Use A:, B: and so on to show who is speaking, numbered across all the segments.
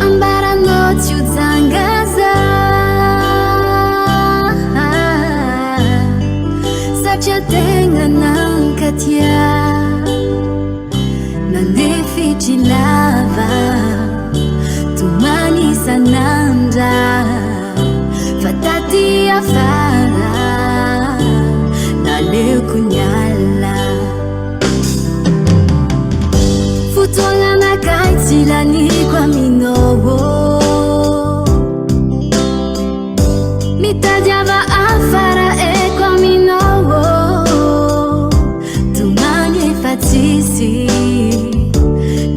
A: Ambaranao tsy ho janga za Satria tegna nankatia Nanefitry lava Tomany isan'andra Fa taty afara Naleoko niala Fotoagna nakay tsy laniko aminao Mitadiava afara eko aminao Tomany efa tsisy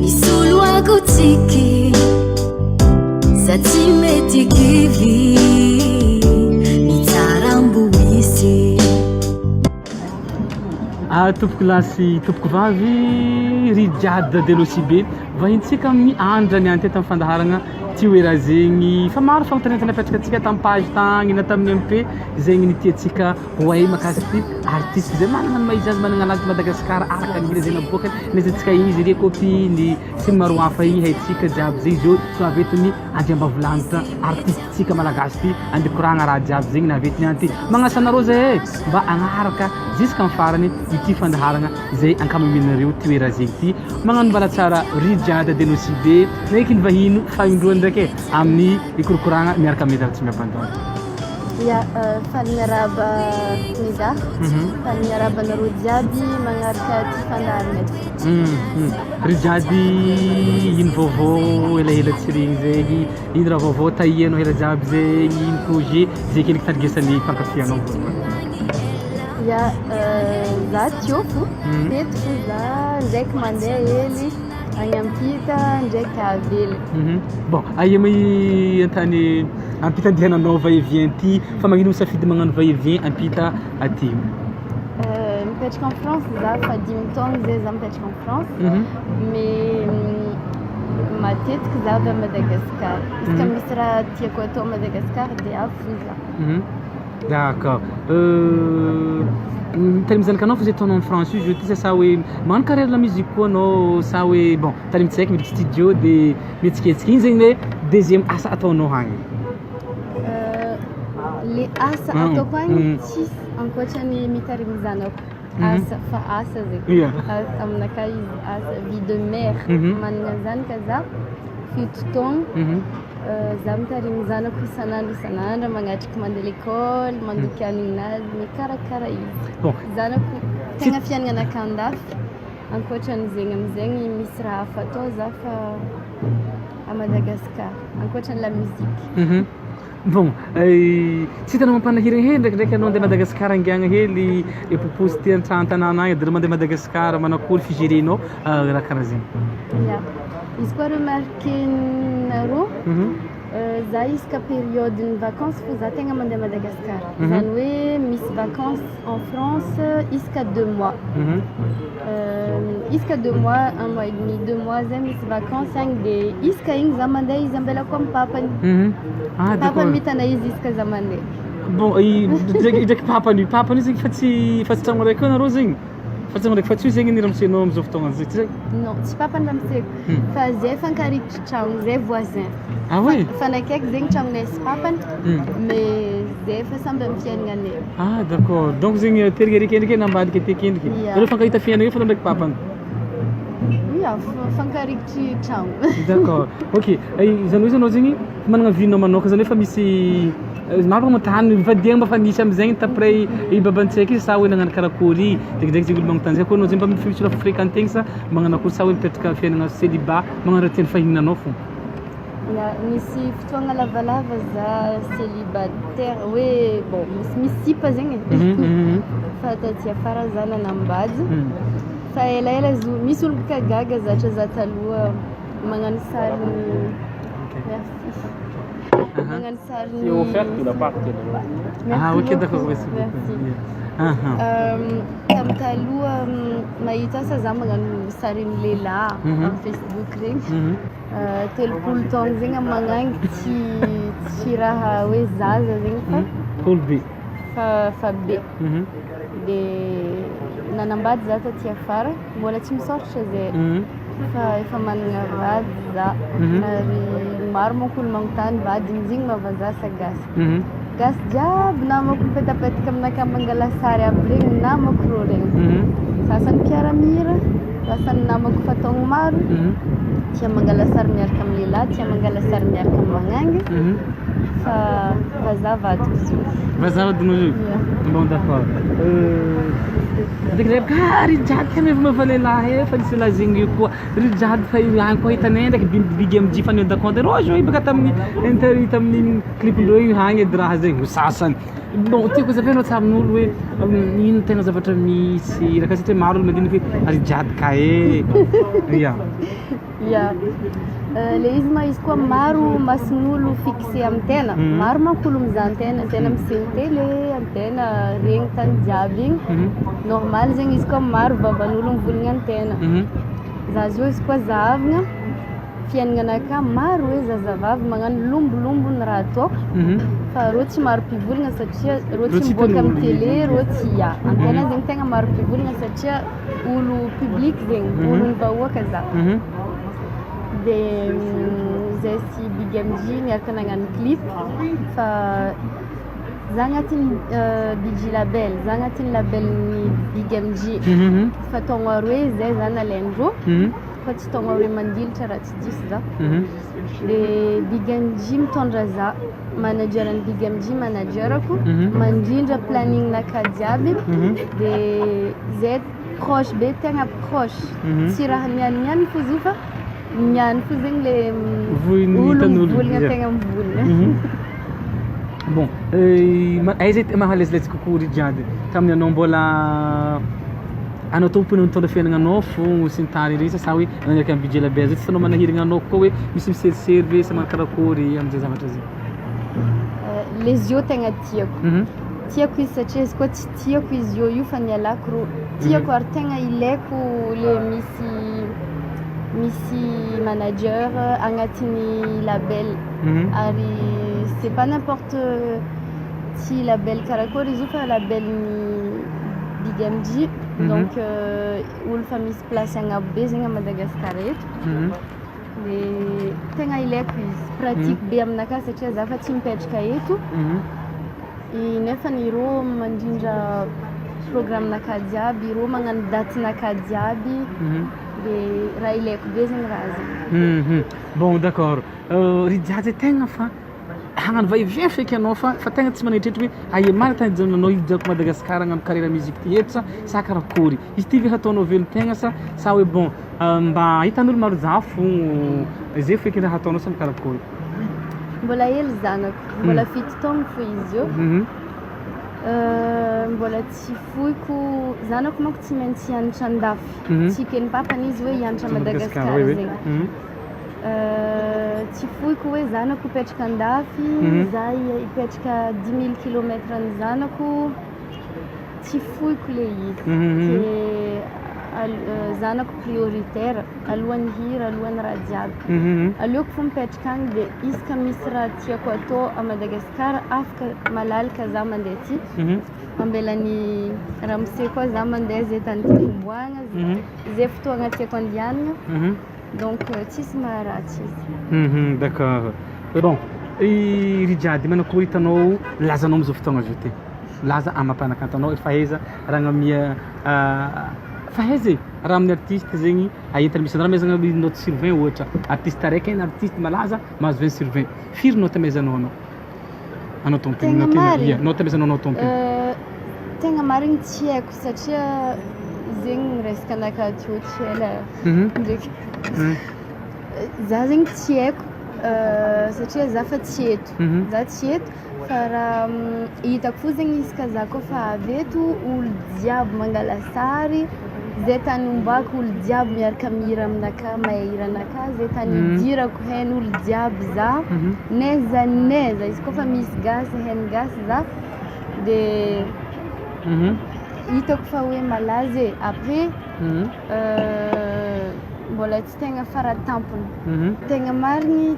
A: Misolo ako tsiky Za tsy mety kivy Ny tsara mbo hisy.
B: Ah, tompoko lahy sy tompoko vavy, ry Jade de Nosy Be, vahintsika amin'ny andra niany teto amin'ny fandaharagna Tioera zegny. Fa maro fanontaniana napetraka antsika tamin'ny page tagny na tamin'ny MP zegny ny tiantsika ho hay mahakasiky ty artiste izay managna ny maha izy azy, managna lagy Madagasikara araka ny hira izay naboakany, n'aiza antsika izy, ry copine sy ny maro hafa igny haintsika jiaby zegny zao so avy eto ny andriambavilanitra artiste. Tsika malagasy ty andeha koragna raha jiaby zegny nahavety niany ty. Magnasa anareo zahay mba agnaraka jusqu'à am farany ity fandaharagna izay ankamamianareo toera zegny ty. Magnano mbala tsara ry Jada de Nosy Be ndraiky ny vahiny fahaindroany ndraiky e amin'ny ikorokoragna miaraka amin'ny Meda Ratsimiampandona.
C: Ya, faly miarahaba Meda, faly miarahaba anareo jiaby magnaraka ty fandaharana ty.
B: Ry Jady ino vaovao elaela tsy regny zegny? Ino raha vaovao tahianao ela jiaby zegny, ino projet zay akendriky tandrigesan'ny mpankafy anao voalohany?
C: Ya, za teo fo, teto fo za ndraiky mandeha hely agny ampita ndraiky avy hely.
B: Bon, aia ma i an-tany ampita andehananao va et vient ty fa magnino misafidy magnano va et vient ampita aty?
C: Mipetraka en France za fa dimy taogno zay za mipetraka en France mais matetiky za avy à Madagascar. Izy ka misy raha tiako atao à Madagascar dia avy fo za.
B: D'accord. Miteny mizanakanao fa zay ataonao en France io zao ty sa hoe magnano carrière la musique koa anao sa hoe bon tany tsy haiko miditra studio de mihetsiketsika iny zegny le deuxième asa ataonao agny?
C: Le asa ataoko agny tsisy ankoatran'ny mitarimy zanako. Asa fa asa zegny. Asa aminakahy izy asa vie de mère. Managna zanaka za fito taogno. Za mitarimy zanako isan'andro isan'andro magnatriky mandeha l'école, mandoky hanignazy, mikarakara izy. Zanako tegna fiaignananakahy andafy ankoatran'izegny amizegny misy raha hafa atao za fa à Madagascar ankoatran'ny la musique.
B: Bon, tsy hitanao mampanahirana hely ndraikindraiky anao andeha Madagascar angiagna hely e poposy ty an-tanàna agny de mandeha Madagascar manakory figerenao raha karaha zegny?
C: Ya, izy koa remarquer-nareo za isaka période-n'ny vacances fô za tegna mandeha Madagascar, zany hoe misy vacances en France isaka deux mois, isaka deux mois, un mois et demi, deux mois zay misy vacances agny de isaka igny za mandeha izy ambelako amy papany, papany mitana izy isaka za mandeha.
B: Bon, ndraiky papany, papany io zegny fa tsy fa tsy tragno araiky eo nareo zegny? Fa tsy tragno araiky fa tsy io zegny ny ramosenao amizao fotoagna zay, tsy zay?
C: Non, tsy papany ramoseko fa zay fankarikitry tragno, zay voisin.
B: Ah oui?
C: Mifanakaiky zegny tragnonay sy papany mais zay efa samby amy fiaignanay.
B: Ah d'accord, donc zegny terika ery akendriky na ambadika aty akendriky.
C: Ya.
B: Nareo mifankahita fiaignana eo fa ndraiky papany?
C: Ya, mifankarikitry tragno.
B: D'accord, ok. Zany hoe anao zegny managna vie-nao manokana zany hoe efa misy maro magnontany mivadiagna mba fa nisy amizegny d'après i babantsaiky izy sa hoe nagnano karakory, ndraikindraiky zegny olo magnontany zay koa anao zegny mba misy olo fréquentegny sa magnano akory sa hoe mipetraka fiaignana célibat magnano raha tian'ny fahininanao fô?
C: Ya, nisy fotoagna lavalava za célibataire hoe bon misy misy sipa zegny e fa taty afara za nanambady fa elaela izy io misy olo boka gaga zatra za taloha magnano sary merci magnano sary
D: C'est offert de la part de
B: Ah
C: Merci
B: ok d'accord
C: beaucoup,
B: merci beaucoup.
C: merci.
B: Yeah.
C: Tamin'ny taloha mahita asa za magnano sarin'ny lehilahy amin'ny Facebook regny 30 taogno zegny amin'ny magnangy tsy tsy raha hoe zaza zegny fa
B: Olo be.
C: Fa fa be. De nanambady za taty afara, mbola tsy misoratra zay fa efa manana vady za. Ary maro manko olo magnontany vadiny izy igny ma vazaha sa gasy. Gasy jiaby namako mipetapetaka aminakahy mangala sary aby regny namako rô regny. Sasany mpiara-mihira, sasany namako fa taogno maro, tia mangala sary miaraka amin'ny lehilahy, tia mangala sary miaraka amin'ny magnangy. Fa vazaha vadiko izy io.
B: Vazaha vadinao izy io?
C: Ia.
B: Bon d'accord. Ndraikindraiky boka ah ry jiaby kay miova fa lehilahy e, fa nisy lazaigny io koa. Ry jiaby fa io ihany koa hitanay ndraiky big big MJ fa nihodakônda rô zao io baka tamin'ny interview tamin'ny clip-ndreo io hagny edy raha zegny ho sasany. Bon tiako hazavaina anao tsy amin'olo hoe ino tegna zavatra misy raha ka satria maro olo mandiniky hoe ry jiaby kay e. Ia.
C: Ia. Le izy ma izy koa maro mason'olo fixé amin'ny tena, maro manko olo mizaha an-tena, an-tena miseho télé, an-tena regny tany jiaby igny. Normal zegny izy koa maro vavan'olo mivolagna an-tena. Za zao izy koa zahavina, fiaignananakahy maro hoe zazavavy magnano lombolombo ny raha ataoko fa rô tsy maro mpivolagna satria rô tsy miboaka amin'ny télé, rô tsy ia. An-tena zegny tegna maro mpivolagna satria olo public zegny, olon'ny vahoaka za. De zay sy Big MJ niaraka nagnano clip fa za agnatin'ny BJ Label, za agnatin'ny label-n'ny Big MJ fa taogno aroe zay za nalain-drô fa tsy taogno aroe mandilitra raha tsy diso za. De Big MJ mitondra za, manager-n'ny Big MJ manager-ko, mandrindra planning-nakahy jiaby de zay proche be, tegna proche, tsy raha nianianiany fô izy io fa niany fo zegny le olo mivolagna tegna mivolagna.
B: Bon, aiza i maha à l'aise l'aise kokoa ry jiaby tamin'ny anao mbola anao tompony nitondra fiaignananao fo sy ny tariny regny sa hoe nanaraka ny budget label zay tsy hitanao manahiragna anao koa hoe misy miserisery ve sa mankarakôry am'zay zavatra zay?
C: Le izy io tegna tiako, tiako izy satria izy koa tsy tiako izy io io fa nialako rô, tiako ary tegna ilaiko le misy misy manager agnatin'ny label ary c'est pas n'importe tsy label karakôry izy io fa label-n'ny Big MJ donc olo fa misy place agnabo be zegny à Madagascar eto de tegna ilaiko izy, pratique be aminakahy satria za fa tsy mipetraka eto nefany irô mandrindra programme-nakahy jiaby, irô magnano datinakahy jiaby de raha ilaiko be zegny raha zegny.
B: Bon d'accord, ry jiaby tegna fa hagnano va et vient feky anao fa fa tegna tsy manetritry hoe aia marina tany hijanonanao hijanoko Madagasikara hagnano carrière musique ty eto sa sa karakôry? Izy ty ve hataonao velon-tegna sa sa hoe bon mba hitan'olo maro za fogno zay feky raha ataonao sa karakôry?
C: Mbola hely zanako, mbola 7 taogno fô izy io. Mbola tsy foiko, zanako manko tsy maintsy hianatra andafy, tsy eken'ny papany izy hoe hianatra à Madagasikara zegny. Tsy foiko hoe zanako hipetraka andafy, za hipetraka 10 000 kilomètre ny zanako, tsy foiko le izy. Ke zanako prioritaire alohan'ny hira, alohan'ny raha jiaby. Aleoko fô mipetraka agny de isaka misy raha tiako atao à Madagasikara afaka malalaka za mandeha aty, ambelany ramose koa za mandeha zay tany tiako omboagna, zay fotoagna tiako andianana, donc tsisy maharatsy izy.
B: D'accord. Bon, ry jiaby manakory hitanao lazanao amizao fotoagna zao ty? Laza amin'ny maha-mpanakanto anao efa aiza raha agnamia fa aiza e raha amin'ny artiste zegny ahitana misy raha amezagna note sur 20 ohatra artiste araiky na artiste malaza mahazo 20 sur 20 firy note amezanao anao? Anao tompony
C: Tegna
B: note
C: marigny?
B: ia note amezanao anao tompony.
C: Tegna marigny tsy haiko satria zegny resaka anakahy teo tsy ela ndraiky. Za zegny tsy haiko satria za fa tsy eto, za tsy eto fa raha hitako fo zegny izy ka za koa fa avy eto olo jiaby mangala sary, zay tany ombako olo jiaby miaraka mihira aminakahy, mahay hiranakahy, zay tany idirako hain'olo jiaby za, n'aiza n'aiza izy koa fa misy gasy hain'ny gasy za de hitako fa hoe malaza e. Après mbola tsy tegna faratampony. Tegna marigny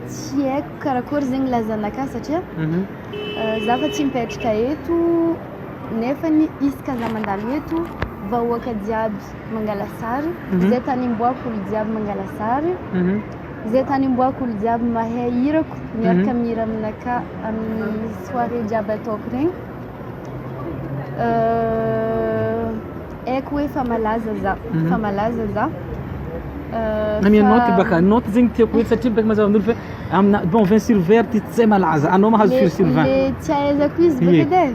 C: tsy haiko karakory zegny lazanakahy satria Za fa tsy mipetraka eto nefany isaka za mandalo eto vahoaka jiaby mangala sary, zay tany imboako olo jiaby mangala sary, zay tany imboako olo jiaby mahay hirako miaraka mihira aminakahy amin'ny soirée jiaby ataoko regny. Haiko hoe fa malaza za, fa malaza za.
B: Namia note baka, note zegny tiako hoe satria baka mazava amin'olo fa amina bon 20 sur 20 artiste zay malaza, anao mahazo firy sur 20?
C: Le tsy ahaizako izy baka edy e.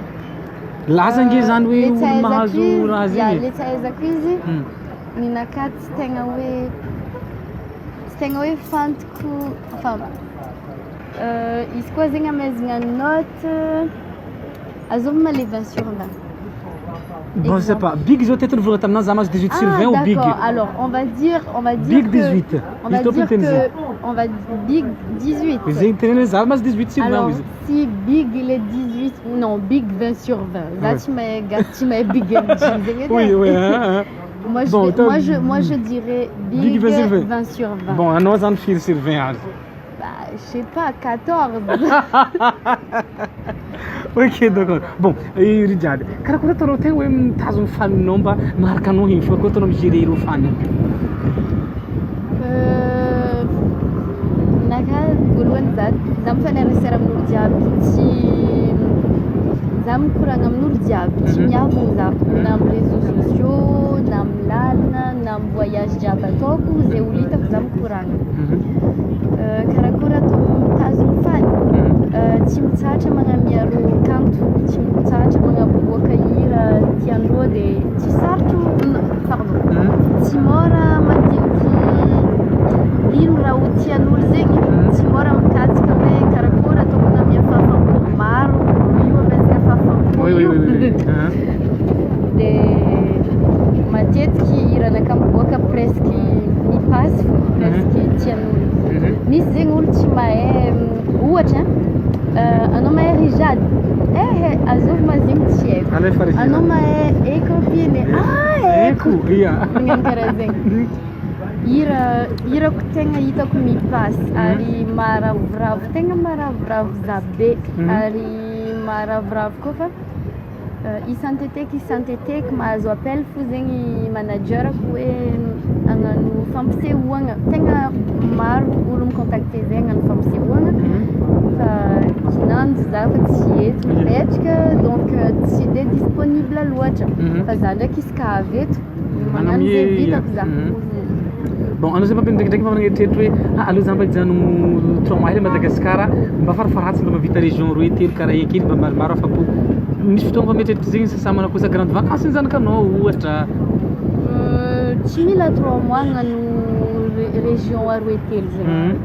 B: Laza ange zany hoe
C: Le tsy
B: olo
C: ahaizako
B: mahazo
C: izy,
B: raha
C: ya,
B: zegny e.
C: le tsy ahaizako izy, ninakahy tsy tegna hoe tsy tegna hoe fantako enfin izy koa zegny amaizana note azovy ma le 20 sur 20?
B: Bon, je sais pas. Big zao teto nivolagna taminazy za mahazo 18 sur
C: Ah,
B: 20 ou big?
C: d'accord. Alors, on va dire, on va dire
B: Big
C: que,
B: 18.
C: on va
B: Izy
C: dire
B: teny
C: que,
B: zegny.
C: on va big 18.
B: Zegny teneny hoe za mahazo 18 sur 20
C: Alors,
B: izy.
C: si big il est 18, non, big 20 sur 20. Là,
B: Ouais.
C: tu m'as, tu m'as big MG.
B: Oui, oui, hein, hein.
C: Moi, je
B: Bon,
C: vais-
B: toi,
C: moi, je dirais big,
B: Big 20 sur 20.
C: 20 sur 20.
B: Bon, anao zany firy sur 20 azy?
C: Bah, je sais pas, 14.
B: Ok, d'accord. Bon, Rijade, karakory ataonao tegna hoe mitazona faninao mba maharaka anao igny fô koa ataonao mi-gérer ireo fany?
C: Naka voalohany za mifanerasera amin'olo jiaby, tsy za mikoragna amin'olo jiaby, tsy miavogno za na amin'ny réseaux sociaux, na amin'ny lalana, na amin'ny voyage jiaby ataoko, zay olo hitako za mikoragna. Karakory atao mitazona fany? Tsy mitsahatra magnamiaro kanto, tsy mitsahatra magnaboaka hira tiandreo de tsy sarotro, pardon, tsy mora mandiniky ino raha ho tian'olo zegny, tsy mora mikatsaka hoe karakory ataoko magnamia fahafaham-po maro, io amezana fahafaham-po
B: Oui, oui,
C: io.
B: oui, oui. Hein.
C: De matetiky hiranakahy miboaka presque mipasy fo, presque tian'olo. Misy zegny olo tsy mahay, ohatra anao mahay Rijade? Ehe, azovy ma zegny tsy haiko.
B: Alefa Rijade.
C: Anao mahay Ekopine? Ah, haiko.
B: Haiko, ia.
C: Magnano karaha zegny. Hira hirako tegna hitako mipasy ary maharavoravo, tegna maharavoravo za be ary maharavoravo koa fa isan-teteky isan-teteky mahazo appel fo zegny manager-ko hoe hagnano fampisehoagna. Tegna maro olo micontacter zay hagnano fampisehoagna fa kinanjo za fa tsy eto mipetraka donc tsy de disponible loatra fa za ndraiky isaka avy eto magnano zay vitako za.
B: Bon, anao zay mba ndraikindraiky mba magneritreritra hoe ah, aleo za mba hijanogno 3 mois hely à Madagascar mba farafaharatsiny mba mahavita région roe telo karaha eky mba maromaro afa-po. Misy fotoagna mba mieritreritra zegny sasa manao kosa grande vacances ny zanakanao ohatra.
C: Tsy mila 3 mois hagnano région aroe telo zegny.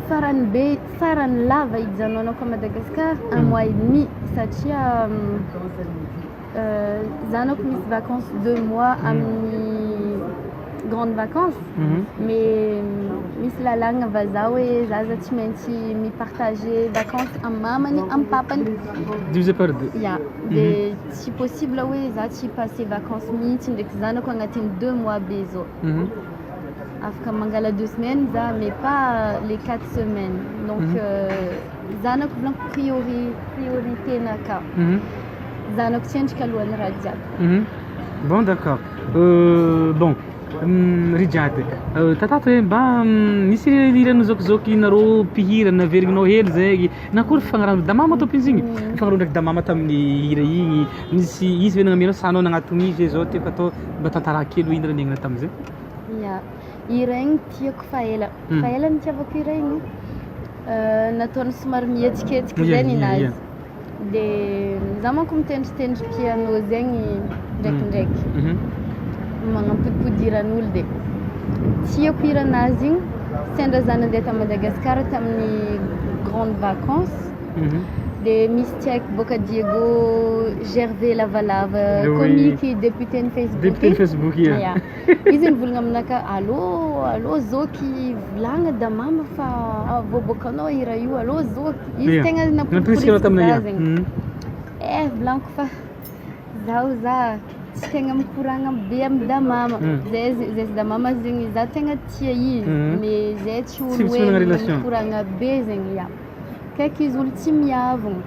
C: Farany be farany lava hijanonako à Madagascar un mois et demi satria zanako misy vacances 2 mois amin'ny grande vacances mais misy lalàgna vazaha hoe zaza tsy maintsy mipartager vacances amin'ny mamany amin'ny papany.
B: Divisé par deux.
C: Ya, de tsy possible hoe za tsy passer vacances mihitsy ndraiky zanako agnatin'ny 2 mois be zao. Afaka mangala 2 semaines za mais pas les 4 semaines. Donc zanako volaniko priorité naka. Zanako tsy endrika alohan'ny raha jiaby.
B: Bon, d'accord. Bon, Rijade, tatato hoe mba misy hirano zokizoky nareo mpihira naverigninao hely zay nakory fifagnarahana Damama tompony izy igny? Fifagnarahana ndraiky Damama tamin'ny hira igny nisy izy ve nagnamianao sa anao nagnatony izy zao tiako atao mba tantara kely hoe ino raha niainana tamizay?
C: Ya, hira igny tiako fa ela. Fa ela nitiavako hira igny. Nataony somary mihetsiketsika zay ninazy. De za manko mitendritendry piano zegny ndraikindraiky. Magnampodipody hiran'olo de tiako hiranazy igny. Sendra za nandeha ta Madagascar tamin'ny grande vacances. De misy tsy haiko boaka Diego Gervais lavalava comique député ny Facebook.
B: Député ny Facebook ia.
C: Ya. Izy nivolagna aminakahy allô allô zoky volagna Damama fa voaboakanao hira io allô zoky. Izy tegna
B: Nampirisika anao tamin'ny
C: nampirisika
B: ia.
C: za zegny. Eh volaniko fa zaho za tsy tegna mikoragna be amy Damama. Zay zay sy Damama zegny za tegna tia izy mais zay tsy olo
B: Tsy
C: hoe
B: manana relation.
C: mikoragna be zegny ya. Kaiky izy olo tsy miavogno.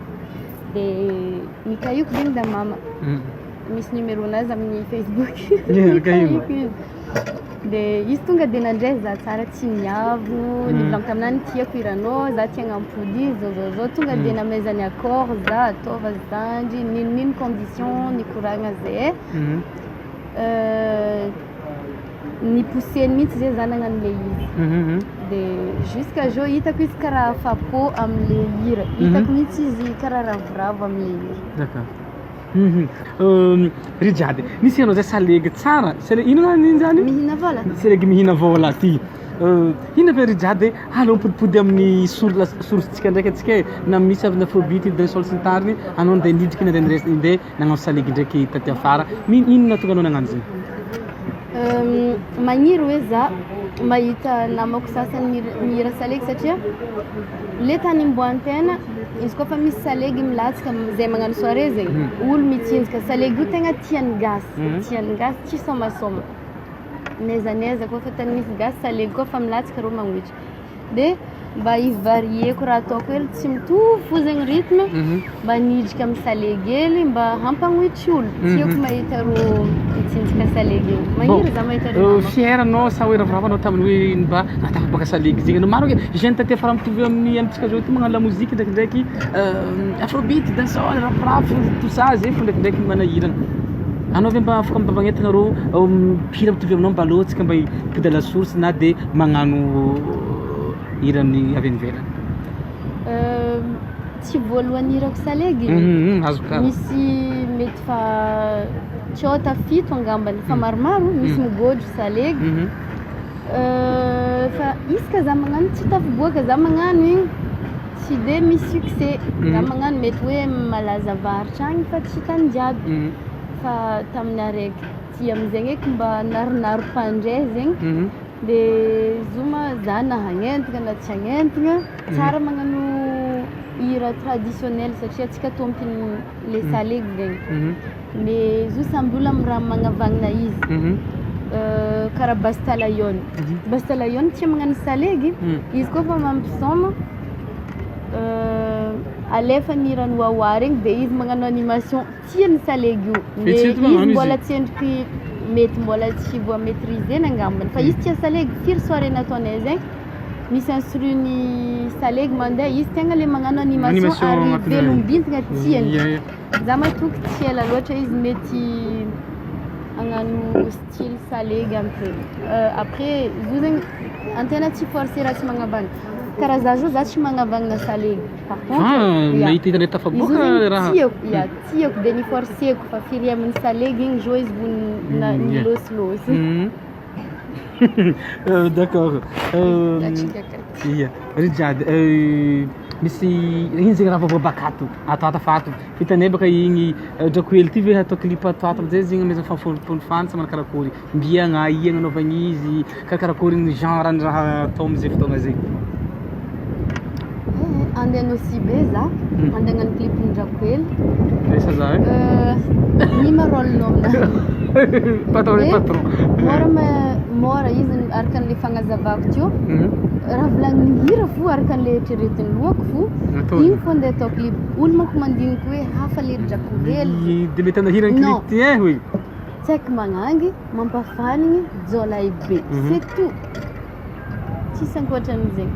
C: De nikahiko zegny da mama. Misy numéro-nazy amin'ny Facebook.
B: Nikahiko
C: izy. De izy tonga de nandray za tsara tsy niavo, nivolaniko taminany tiako hiranao, za tia hagnampody izy, zao zao zao, tonga de namezany accord za ataova zandry, n'inon'ino condition nikoragna zay. Niposeny mihitsy zay za nagnano le izy. De jusqu'à zao hitako izy karaha afa-po am'le hira, hitako mihitsy izy karaha ravoravo am'le hira.
B: D'accord. Ry jiaby, nisy anao zay salegy tsara, salegy ino iny zany?
C: Mihina vôla.
B: Salegy mihina vôla ty. Ino ve ry jiaby aleo mipodipody amin'ny source-tsika ndraiky antsika e, na misy avy ny afrobeat, dancehall sy ny tariny, anao ndeha nidriky nandeha nires- ndeha nagnano salegy ndraiky taty afara. Ino nahatonga anao nagnano zegny?
C: Magniry hoe za mahita namako sasany mihira salegy satria le tany imboan-tegna izy koa fa misy salegy milatsaka zay magnano soirée zegny, olo mitsinjaka salegy io tegna tian'ny gasy, tian'ny gasy tsy sômasôma. N'aiza n'aiza koa fa tany misy gasy salegy koa fa milatsaka rô magnohitra. De mba hivarieko raha ataoko hely tsy mitovy fo zegny rythme, mba nidriky amin'ny salegy hely mba hampagnohitry olo. Tiako mahita rô mitsinjaka salegy igny. Magniry za mahita rô namako.
B: Fier anao sa hoe ravoravo anao tamin'ny hoe mba natafabaka salegy zegny anao? Maro ke jeune taty afara mitovy amin'ny amintsika zao ty magnano lamoziky ndraikindraiky afrobeat, dancehall, rap rap, tout ça zay fo ndraikindraiky manahirana. Anao ve mba afaka mba magnentana rô mpihira mitovy aminao mba aleo antsika mba hipody à la source na de magnano hirany avy any ivelany?
C: Tsy voalohany hirako salegy.
B: Azoko tsara.
C: Misy mety fa tsy ao tafito angambany fa maromaro misy migôdro salegy. Fa isaka za magnano tsy tafiboaka za magnano igny tsy de misy succès. Za magnano mety hoe malaza avaratra agny fa tsy tany jiaby. Fa tamin'ny araiky ty amizegny eky mba naronaro mpandray zegny. De zoma za na hagnentana na tsy hagnentana tsara magnano hira traditionnel satria antsika tompony le salegy zegny. Mais izy io samby olo amin'ny raha magnavagnona izy. Karaha Basta Lion. Basta Lion tia magnano salegy, izy koa fa mampisaoma alefa ny hiran'i Wawa regny de izy magnano animation tiany salegy io. Mais
B: Fetsy
C: izy
B: magnano izy.
C: mbola tsy endriky mety mbola tsy voamaîtrisena angambany fa izy tia salegy firy soirée nataonay zegny misy instru-ny salegy mandeha izy tegna le magnano animation
B: Animation
C: ary
B: agnatin'ny-
C: velombintagna tiany.
B: Ia, ia.
C: Za matoky tsy ela loatra izy mety hagnano style salegy un peu. Après izy io zegny antegna tsy forcé raha tsy magnavagna. Karaha za zao za tsy magnavagnana salegy. Par contre,
B: Ah,
C: ia.
B: nahita hitanay
C: Izy io
B: tafaboaka
C: zegny
B: raha.
C: tiako, ia, tiako de niforceko fa firy amin'ny salegy igny zao izy vo
B: Ia.
C: nilôsilôsy.
B: D'accord.
C: Atsika akaty.
B: Ia, ry jiaby misy iny zegny raha vaovao baka ato, ato ato fa ato. Hitanay baka igny drako hely ty ve atao clip ato ato amizay zegny amezana fahafolofana sa manakarakôry. Mbiagna aia agnanaovagna izy, karakarakory ny genre ny raha atao amizay fotoagna zay.
C: Andeha Nosy Be za, andeha hagnano clip Drakoely.
B: Resa za e.
C: Ny ma rôle-nao aminahy.
B: Patron
C: De
B: patron.
C: Môra môra izy araka an'le fagnazavako teo. Raha volagniny hira fo araka an'le eritreretin'ny lohako fo.
B: Atao.
C: Igny fo andeha atao clip. Olo manko mandiniky hoe hafa le Drakoely.
B: De mety anahira ny
C: Non.
B: clip ty e hoy.
C: Tsy haiko magnangy, mampafanigny, jôlay be. C'est tout. Tsisy ankoatran'izay.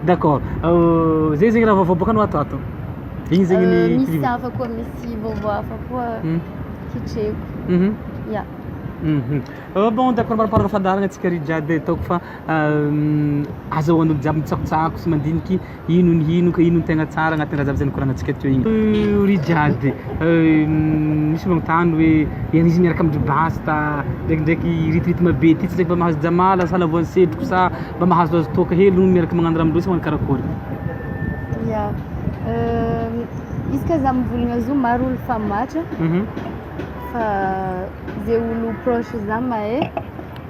B: D'accord. Zay zegny raha vaovao bôka anao ato ato. Igny zegny ny
C: Misy
B: clip.
C: hafa koa, misy vaovao hafa koa kitreko. Ya.
B: Bon d'accord maraparaka fandaharana antsika ry jiaby ataoko fa azahoan'olo jiaby mitsakotsako sy mandiniky ino ny ino ka ino ny tegna tsara agnatin'ny raha jiaby zay nikoragnantsika teo igny. Ry jiaby misy magnontany hoe izy miaraka amin-dry Basta ndraikindraiky rythme be ty tsy ndraiky mba mahazo jamala sa lavoan'ny setroko sa mba mahazoazo toaka hely no miaraka magnano raha amindreo sa magnano karakôry.
C: Ya. Izy ka za mivolagna zo maro olo fa matra fa zay olo proche za mahay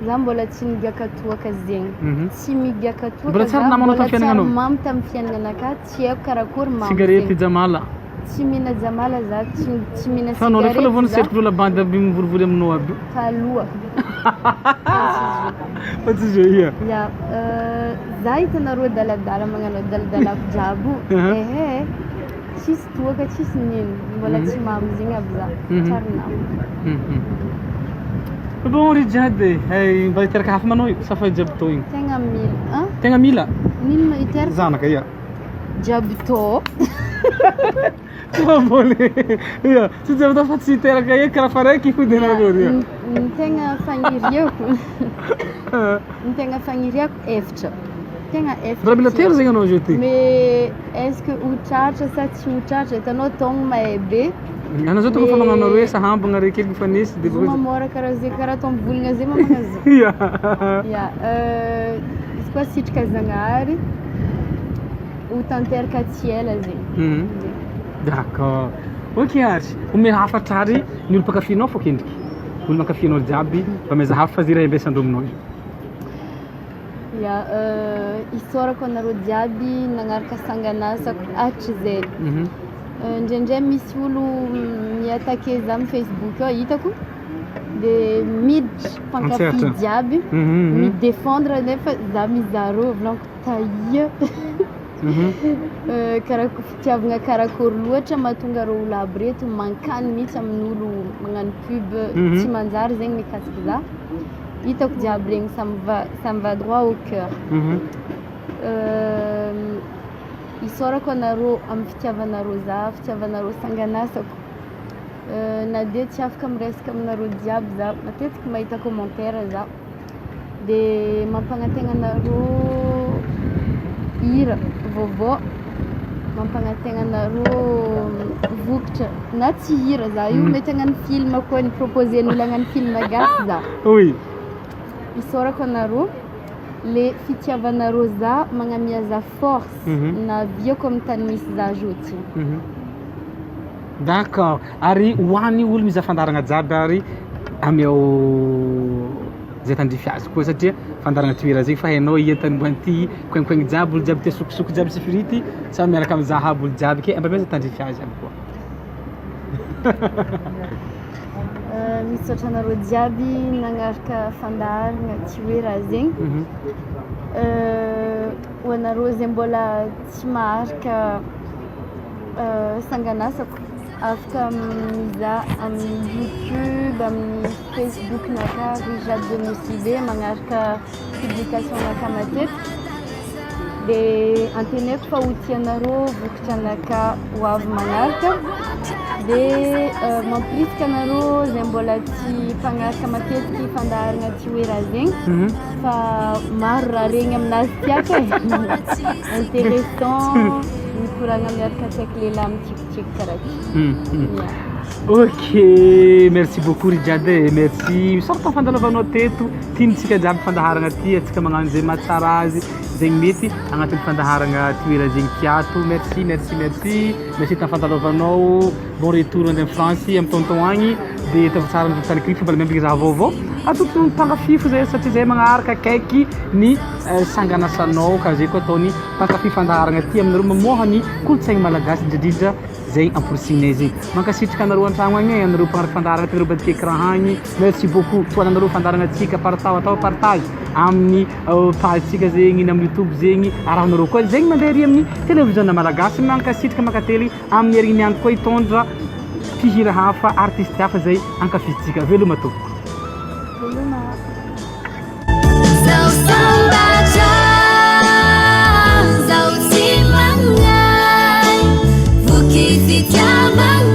C: za mbola tsy nigiaka toaka zegny. Tsy migiaka toaka
B: Mbola tsy ary
C: za,
B: namanao
C: mbola
B: tamin'ny
C: tsy ary
B: fiaignananao?
C: mamo tamin'ny fiaignananakahy, tsy haiko karakory mamo
B: Cigarette
C: zegny.
B: jamala.
C: Tsy mihina jamala za, tsy mihina
B: Fa anao ndraiky fa lavoan'ny
C: cigarette za.
B: setroko lola bandy aby mivorivory aminao aby io.
C: Taloha.
B: Fa tsy zay ia.
C: Ya, za hitanareo adaladala magnano adaladalako jiaby io. Ehe. Tsisy toaka, tsisy nino. Mbola tsy mamo zegny aby za. Tsary namako.
B: Bon ry Jade, eh, mba hiteraka hafa manao io, sa fa jiaby tô igny?
C: Tegna mila. Hein?
B: Tegna mila?
C: Nino ma hiteraka?
B: Zanaka, ia.
C: Jiaby tô.
B: Tsy mamboly. Ia, tsy jiaby tô fa tsy hiteraka eky karaha fa raiky fody anareo ia.
C: Ny tegna fagniriako. Ny tegna fagniriako efatra. Tegna efatra.
B: Mbola mila telo zegny anao zao ty.
C: Mais est-ce que ho tratra sa tsy ho tratra? Hitanao taogno mahay be.
B: Anao zao tonga fa magnano aroe sahambagna re kely mifanesy de
C: Zo mamôra karaha zay karaha atao mivolagna zay mamagna zo.
B: Ia.
C: Ya, izy koa sitraka Zagnahary ho tanteraka tsy ela zegny.
B: D'accord. Ok ary, omeo hafatra ary ny olo mpankafy anao fô kendriky. Olo mankafy anao jiaby, mba maiza hafa fa zay raha imbesandreo aminao io.
C: Ya, isaorako anareo jiaby nagnaraka sangan'asako hatrizay. Indraindray misy olo mi-attaquer za amin'ny Facebook ao hitako de miditra mpankafy
B: An-tsehatra.
C: jiaby mi-défendre nefa za mizaha reo volaniko taia karaha fitiavagna karakory loatra mahatonga reo olo aby reto mankany mihitsy amin'olo magnano pub tsy manjary zegny mikasiky za. Hitako jiaby regny ça me va ça me va droit au cœur. Isaorako anareo amin'ny fitiavanareo za, fitiavanareo sangan'asako. Na dia tsy afaka miresaka aminareo jiaby za, matetiky mahita commentaire za. De mampanantegna anareo hira vaovao, mampanantegna anareo vokatra na tsy hira za io mety hagnano film koa, ni-proposer-n'olo hagnano film gasy za.
B: Oui.
C: Isaorako anareo le fitiavanareo za magnamia za force naviako amin'ny tany misy za zao ty.
B: D'accord. Ary ho an'ny olo mizaha fandaharagna jiaby ary ameo zay tandrify azy koa satria fandaharagna toera zegny fa hainao ia tany mbo ty koinkoigny jiaby olo jiaby tia sokosoko jiaby sy frity samy miaraka mizaha aby olo jiaby ke mba ameo zay tandrify azy aby koa.
C: Misaotra anareo jiaby nagnaraka fandaharagna tsy hoe raha zegny. Ho anareo zay mbola tsy maharaka sangan'asako afaka mizaha amin'ny YouTube, amin'ny Facebook naka Rijade de Nosy Be magnaraka publication naka matetiky. De antenaiko fa ho tianareo vokatra naka ho avy magnaraka. De mampirisika anareo zay mbola tsy mpagnaraka matetiky fandaharana tsy hoe raha zegny fa maro raha regny aminazy tiaka e. Intéressant mikoragna miaraka tsaiky lehilahy mitsikitsiky karaha ty. Ya.
B: Ok, merci beaucoup Rijade, merci. Misaotra tamin'ny fandalovanao teto. Tiantsika jiaby fandaharana ty, antsika magnano zay mahatsara azy, zegny mety agnatin'ny fandaharana toera zegny tiato. Merci, merci, merci. Merci tamin'ny fandalovanao. Bon retour any France amin'ny tonton agny. De ataovy tsara ny tany clip mbola miambigny raha vaovao. Atokony mpankafy fo zay satria zay magnaraka akaiky ny sanganasanao ka zay koa ataony mpankafy fandaharana ty aminareo mamoha ny kolontsaigny malagasy indrindrindra zay amporisihinay zegny. Mankasitraka anareo an-tragno agny e, anareo mpagnaraka fandaharana ty, anareo ambadiky écran agny. Merci beaucoup. Tohananareo fandaharana antsika parta atao partage amin'ny page-tsika zegny na amin'ny YouTube zegny. Arahanareo koa zegny mandeha ary amin'ny télévision malagasy. Mankasitraka mankately amin'ny herin'ny andro koa hitondra mpihira hafa, artiste hafa zay ankafizintsika. Veloma tompoko.
C: Veloma.
A: Zaho sambatra, zaho tsy magnay, voky fitiavagna.